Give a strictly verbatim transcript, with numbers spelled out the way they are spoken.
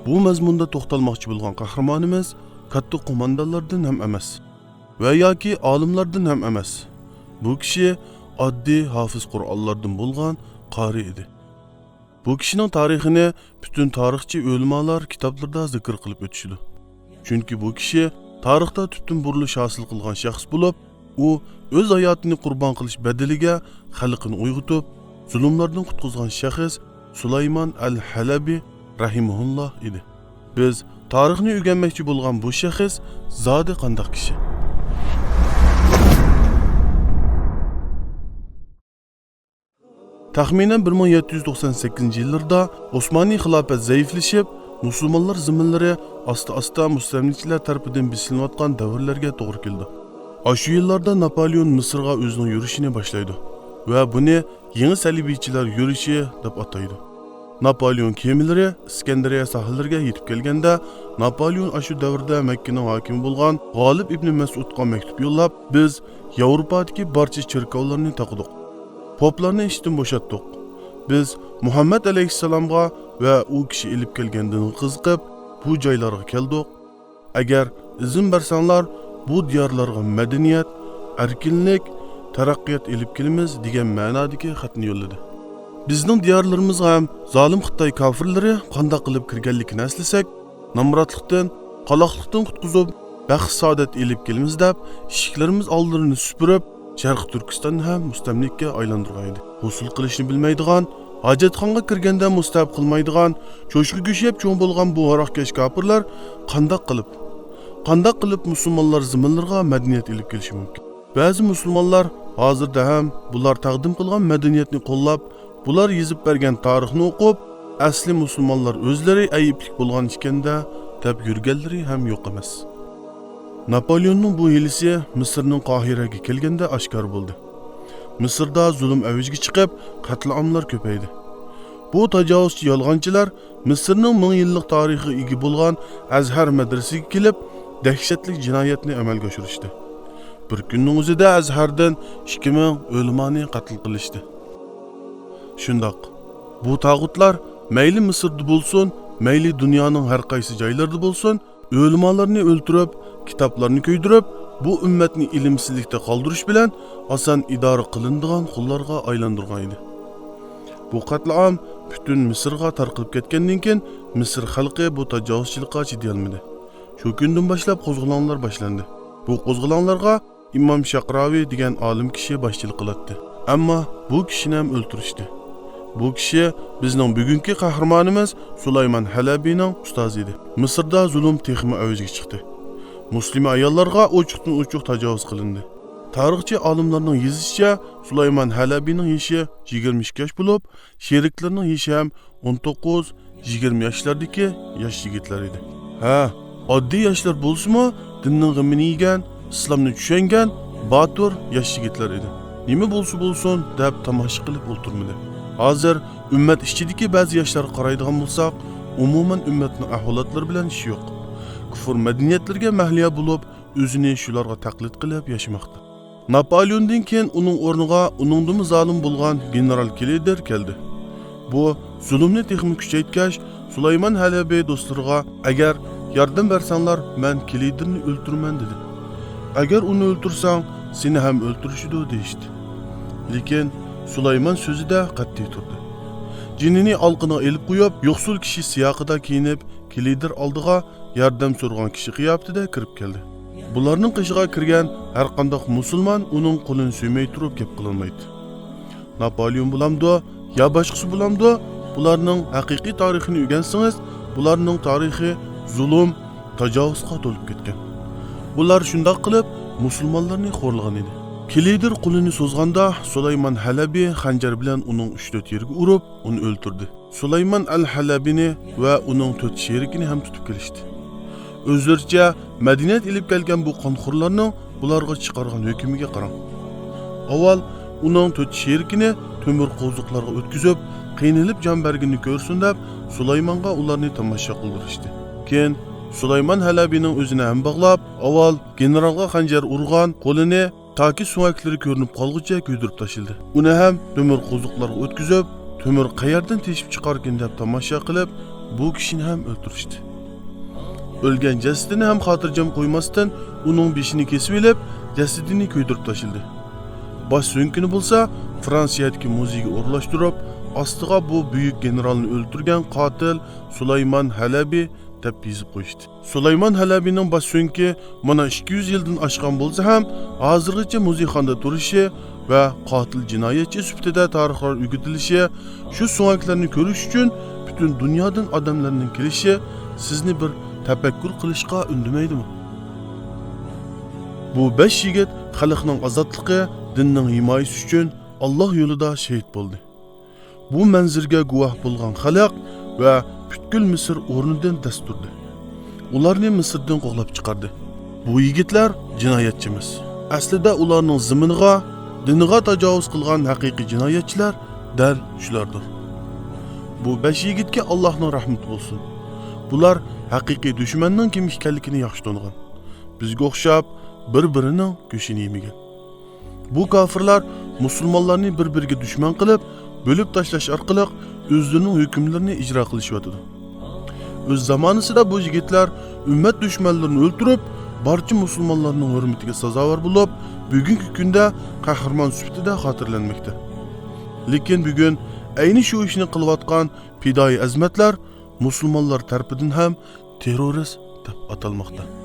بۇ مەزمۇندا توختالماقچى بولغان قەھرىمانىمىز كاتتا قوماندانلاردىن ھەم ئەمەس ۋە ياكى ئالىملاردىن ھەم ئەمەس. بۇ كىشى ئاددىي ھافىز قۇرئانلاردىن بولغان قارى ئىدى. بۇ كىشىنىڭ تارىخىنى پۈتۈن تارىخچى ئۆلىمالار كىتابلىرىدا زىكىر قىلىپ ئۆتۈشىدۇ. چۈنكى بۇ كىشى تارىختا تۈپتىن بۇرۇلۇش ھاسىل قىلغان شەخس بولۇپ، ئۇ ئۆز ھاياتىنى قۇربان قىلىش بەدىلىگە خەلقىنى ئويغىتىپ، زۇلۇملاردىن قۇتقۇزغان شەخس سۇلايمان ئەل ھەلەبى رەھىمەھۇللا ئىدى. بىز تارىخنى ئۆگەنمەكچى بولغان بۇ شەخس زادى قانداق كىشى؟ تەخمىنەن بىر مىڭ يەتتە يۈز توقسان سەككىزىنچى يىللىرىدا ئوسمانىي خىلاپەت زەئىپلىشىپ، مۇسۇلمانلار زېمىنلىرى ئاستا-ئاستا مۇستەملىكىچىلەر تەرىپىدىن بېسىلىنىۋاتقان دەۋرلەرگە توغرا كېلىدۇ. ئاشۇ يىللاردا ناپالېئون مىسىرغا ئۆزىنىڭ يۈرۈشىنى باشلايدۇ ۋە بۇنى يېڭى سەلىبىيچىلەر يۈرۈشى دەپ ئاتايدۇ. ناپالېئون كېمىلىرى ئىسكەندەرىيە ساھىللىرىگە يېتىپ كەلگەندە، ناپالېئون ئاشۇ دەۋردە مەككىنىڭ ھاكىمى بولغان غالىب ئىبنى مەسئۇدقا مەكتۇپ يوللاپ، بىز ياۋروپادىكى بارچە چېركاۋلارنى تاقىدۇق. پوپلارنى ئىشتىن بوشاتتۇق. بىز مۇھەممەد ئەلەيھىسسالامغا ۋە ئۇ كىشى ئېلىپ كەلگەن دىنغا قىزىقىپ، بۇ جايلارغا كەلدۇق. ئەگەر ئىزىن بەرسەڭلار، بۇ دىيارلارغا مەدەنىيەت، ئەركىنلىك، تەرەققىيات ئېلىپ كېلىمىز، دېگەن مەنادىكى خەتنى يوللىدى. بىزنىڭ دىيارلىرىمىزغا ھەم زالىم خىتاي كافىرلىرى قانداق قىلىپ كىرگەنلىكىنى ئەسلىسەك، نامراتلىقتىن، قالاقلىقتىن قۇتقۇزۇپ، بەخت-سائادەت ئېلىپ كېلىمىز دەپ، ئىشىكلىرىمىز ئالدىلىرىنى سۈپۈرۈپ، شەرقىي تۈركىستاننى ھەم مۇستەملىكىگە ئايلاندۇرغان ئىدى. غۇسۇل قىلىشنى بىلمەيدىغان، ھاجەتخانىغا كىرگەندە مۇستەھەب قىلمايدىغان، چوشقا گۆشى يەپ چوڭ بولغان بۇ ھاراقكەش كاپىرلار قانداق قىلىپ، قانداق قىلىپ مۇسۇلمانلار زېمىنلىرىغا مەدەنىيەت ئېلىپ كېلىشى مۇمكىن؟ بەزى مۇسۇلمانلار ھازىردا ھەم بۇلار تەقدىم قىلغان مەدەنىيەتنى قوللاپ، بۇلار يېزىپ بەرگەن تارىخنى ئوقۇپ، ئەسلى مۇسۇلمانلار ئۆزلىرى ئەيىبلىك بولغان ئىكەندە، دەپ يۈرگەنلىرى ھەم يوق ئەمەس. ناپالېئوننىڭ بۇ ھىيلىسى مىسىرنىڭ قاھىرەگە كەلگەندە ئاشكارا بولدى. مىسىردا زۇلۇم ئەۋجىگە چىقىپ، قەتلىئاملار كۆپەيدى. بۇ تاجاۋۇزچى يالغانچىلار مىسىرنىڭ مىڭ يىللىق تارىخىغا ئىگە بولغان ئەزھەر مەدرىسىگە كېلىپ، دەھشەتلىك جىنايەتنى ئەمەلگە ئاشۇرۇشتى. بىر كۈننىڭ ئۆزىدە ئەزھەردىن ئىككى مىڭ ئۆلىمانى قەتل قىلىشتى. شۇنداق، بۇ تاغۇتلار مەيلى مىسىردا بولسۇن، مەيلى دۇنيانىڭ ھەر قايسى جايلىرىدا بولسۇن، ئۆلىمالارنى ئۆلتۈرۈپ، كىتابلارنى كۆيدۈرۈپ، بۇ ئۈممەتنى ئىلىمسىزلىكتە قالدۇرۇش بىلەن ئاسان ئىدارە قىلىنىدىغان قۇللارغا ئايلاندۇرغان ئىدى. بۇ قەتلىئام پۈتۈن مىسىرغا تارقىلىپ كەتكەندىن كېيىن، مىسىر خەلقى بۇ تاجاۋۇزچىلىققا چىدىيالمىدى. شۇ كۈندىن باشلاپ قوزغىلاڭلار باشلاندى. بۇ قوزغىلاڭلارغا ئىمام شەقراۋى دېگەن ئالىم كىشى باشچىلىق قىلاتتى. ئەمما بۇ كىشىنى ھەم ئۆلتۈرۈشتى. بۇ كىشى بىزنىڭ بۈگۈنكى قەھرىمانىمىز سۇلايمان ھەلەبىنىڭ ئۇستازى ئىدى. مىسىردا زۇلۇم تېخىمۇ ئەۋجىگە چىقتى. مۇسلىمە ئاياللارغا ئوچۇقتىن ئوچۇق تاجاۋۇز قىلىندى. تارىخچى ئالىملارنىڭ يېزىشىچە، سۇلايمان ھەلەبىنىڭ يېشى يىگىرمە ئىككى ياش بولۇپ، شېرىكلىرىنىڭ يېشى ھەم ئون توققۇز، يىگىرمە ياشلاردىكى ياش يىگىتلەر ئىدى. ھە، ئاددىي ياشلار بولسىمۇ، دىننىڭ غېمىنى يېگەن، ئىسلامنى چۈشەنگەن، باتۇر ياش يىگىتلەر ئىدى. نېمە بولسا بولسۇن، دەپ تاماشا قىلىپ ئولتۇرمىدى. ھازىر ئۈممەت ئىچىدىكى بەزى ياشلارغا قارايدىغان بولساق، ئومۇمەن ئۈممەتنىڭ ئەھۋالاتلىرى بىلەن ئىشى يوق. كۇفر مەدەنىيەتلىرىگە مەھلىيا بولۇپ، ئۆزىنى شۇلارغا تەقلىد قىلىپ ياشىماقتا. ناپالېئوندىن كېيىن ئۇنىڭ ئورنىغا ئۇنىڭدىنمۇ زالىم بولغان گېنېرال كلېيدېر كەلدى. بۇ زۇلۇمنى تېخىمۇ كۈچەيتكەچ، سۇلايمان ھەلەبى دوستلىرىغا، «ئەگەر ياردەم بەرسەڭلار، مەن كلېيدېرنى ئۆلتۈرىمەن» دېدى. «ئەگەر ئۇنى ئۆلتۈرسەڭ، سېنى ھەم ئۆلتۈرۈشىدۇ» دېيىشتى. لېكىن سۇلايمان سۆزىدە قەتئىي تۇردى. جېنىنى ئالقىنىغا ئېلىپ قويۇپ، يوقسۇل كىشى سىياقىدا كىيىنىپ، كلېيدېر ئالدىغا ياردەم سورىغان كىشى قىياپىتىدە كىرىپ كەلدى. بۇلارنىڭ قېشىغا كىرگەن ھەرقانداق مۇسۇلمان ئۇنىڭ قولىنى سۆيمەي تۇرۇپ گەپ قىلالمايتتى. ناپالېئون بولامدۇ يا باشقىسى بولامدۇ؟ بۇلارنىڭ ھەقىقىي تارىخىنى ئۆگەنسىڭىز، بۇلارنىڭ تارىخى زۇلۇم، تاجاۋۇزغا تولۇپ كەتكەن. بۇلار شۇنداق قىلىپ مۇسۇلمانلارنى خورلىغان ئىدى. كلېيدېر قولىنى سوزغاندا، سۇلايمان ھەلەبى خەنجەر بىلەن ئۇنىڭ ئۈچ-تۆت يېرىگە ئۇرۇپ، ئۇنى ئۆلتۈردى. سۇلايمان ئەل ھەلەبىنى ۋە ئۇنىڭ تۆت شېرىكىنى ھەم تۇتۇپ كېلىشتى. ئۆزلىرىچە مەدەنىيەت ئېلىپ كەلگەن بۇ قانخورلارنىڭ بۇلارغا چىقارغان ھۆكمىگە قاراڭ. ئاۋۋال ئۇنىڭ تۆت شېرىكىنى تۆمۈر قوزۇقلارغا ئۆتكۈزۈپ، قىينىلىپ جان بەرگىنىنى كۆرسۇن دەپ، سۇلايمانغا ئۇلارنى تاماشا قىلدۇرۇشتى. كېيىن سۇلايمان ھەلەبىنىڭ ئۆزىنى ھەم باغلاپ، ئاۋۋال گېنېرالغا خەنجەر ئۇرغان قولىنى تاكى سۆڭەكلىرى كۆرۈنۈپ قالغۇچە كۆيدۈرۈپ تاشلىدى. ئۇنى ھەم تۆمۈر قوزۇقلارغا ئۆتكۈزۈپ، تۆمۈر قەيەردىن تېشىپ چىقاركىن دەپ تاماشا قىلىپ، بۇ كىشىنى ھەم ئۆلتۈرۈشتى. ئۆلگەن جەسىتىنى ھەم خاتىرجەم قويماستىن، ئۇنىڭ بېشىنى كېسىۋېلىپ، جەسىتىنى كۆيدۈرۈپ تاشلىدى. باش سۆڭىكىنى بولسا فرانسىيەدىكى مۇزېيگە ئورۇنلاشتۇرۇپ، ئاستىغا «بۇ بۈيۈك گېنېرالنى ئۆلتۈرگەن قاتىل سۇلايمان ھەلەبى» دەپ يېزىپ قويۇشتى. سۇلايمان ھەلەبىنىڭ باش سۆڭىكى مانا ئىككى يۈز يىلدىن ئاشقان بولسا ھەم، ھازىرغىچە مۇزېيخانىدا تۇرۇشى ۋە قاتىل جىنايەتچى سۈپىتىدە تارىخلار ئۆگىتىلىشى، شۇ سۆڭەكلەرنى كۆرۈش ئۈچۈن پۈتۈن دۇنيادىن ئادەملەرنىڭ كېلىشى سىزنى بىر تەپەككۇر قىلىشقا ئۈندىمەيدىمۇ؟ بۇ بەش يىگىت خەلقنىڭ ئازادلىقى، دىننىڭ ھىمايىسى ئۈچۈن ئاللاھ يولىدا شېھىت بولدى. بۇ مەنزىرىگە گۇۋاھ بولغان خەلق ۋە پۈتكۈل مىسىر ئورنىدىن دەس تۇردى. ئۇلارنى مىسىردىن قوغلاپ چىقاردى. بۇ يىگىتلەر جىنايەتچى ئەمەس. ئەسلىدە ئۇلارنىڭ زېمىنىغا، دىنىغا تاجاۋۇز قىلغان ھەقىقىي جىنايەتچىلەر دەل شۇلاردۇر. بۇ بەش يىگىتكە ئاللاھنىڭ رەھمىتى بولسۇن. بۇلار ھەقىقىي دۈشمەننىڭ كىم ئىكەنلىكىنى ياخشى تونۇغان. بىزگە ئوخشاپ بىر-بىرىنىڭ گۆشىنى يېمىگەن. بۇ كاپىرلار مۇسۇلمانلارنى بىر-بىرىگە دۈشمەن قىلىپ، بۆلۈپ تاشلاش ئارقىلىق ئۆزلىرىنىڭ ھۆكۈملىرىنى ئىجرا قىلىشىۋاتىدۇ. ئۆز زامانىسىدا بۇ يىگىتلەر ئۈممەت دۈشمەنلىرىنى ئۆلتۈرۈپ، بارچە مۇسۇلمانلارنىڭ ھۆرمىتىگە سازاۋەر بولۇپ، بۈگۈنكى كۈندە قەھرىمان سۈپىتىدە خاتىرىلەنمەكتە. لېكىن بۈگۈن ئەينى شۇ ئىشنى قىلىۋاتقان پىدائىي ئەزىمەتلەر مۇسۇلمانلار تەرىپىدىن ھەم تېررورىست دەپ ئاتالماقتا.